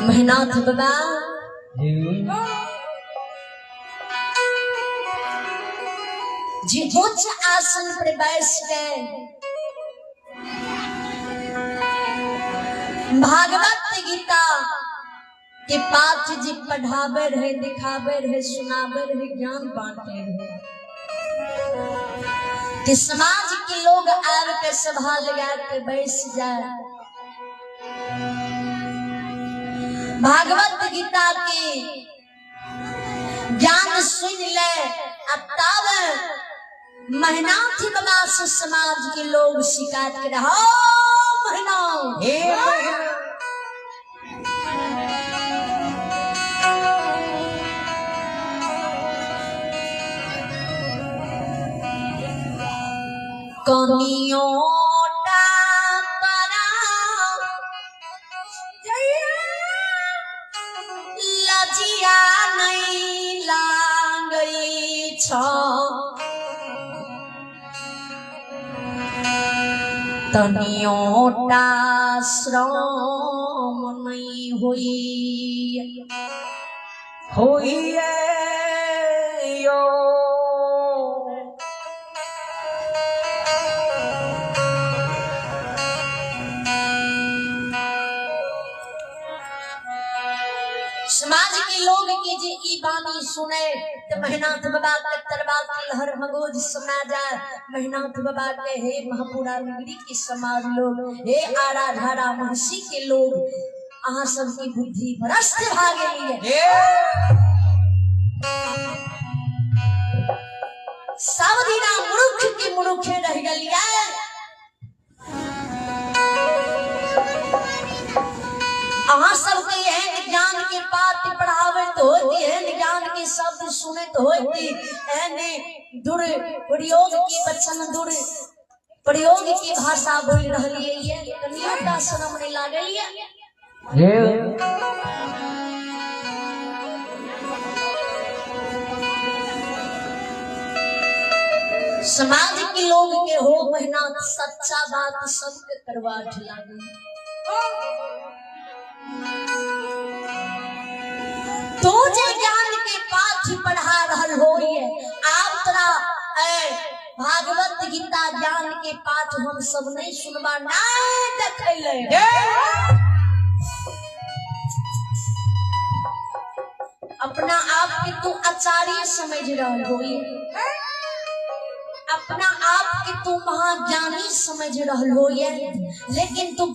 महिनाथ बाबा जी उच्च आसन पर बैस गए भागवत गीता के पाठ जी पढ़ावे रहे, दिखावे रहे, सुनावे रहे, ज्ञान बांटे रहे कि समाज के लोग आब के सभा लगा के बैस जाए। भागवत गीता के ज्ञान सुन ले आ तब महिनाथ बाबा से समाज के लोग शिकायत करे, हो महिना हे महिना कनियोटा तरा लजिया नहीं लागै छ, तनियोटा श्रम नहीं होई होइए यो। समाज के लोग के जे ई बानी सुने तो महिनाथ बाबा के तरबा के लहर मगोज सुना जाए। महिनाथ बाबा के हे महापुरा नगरी के समाज लोग, हे आरा धारा महसी के लोग, अहाँ सबकी बुद्धि भ्रष्ट भा गेली है। सब दिना मूर्ख के मूर्खे रह गेलियै। अहाँ सबके एहन ज्ञान के पाठ पढ़ाबैत होती, एहन ज्ञान के शब्द सुनैत होती, एहन दुरुपयोग के वचन, दुरुप्रयोग की भाषा बोल रहलियै ये, कनियोटा शरम नहीं लागल ये। समाज के लोग के हो महीना सच्चा बात सबके करवा लागल। तू जे ज्ञान के पाठ पढ़ा रहल होइए, आब तोरा भागवत गीता ज्ञान के पाठ हम सब नहीं सुनबा, नहीं देखैले। अपना आप के तू आचार्य समझ रहल होइए, अपना आप के तू महाज्ञानी समझ रहल होइए, लेकिन तू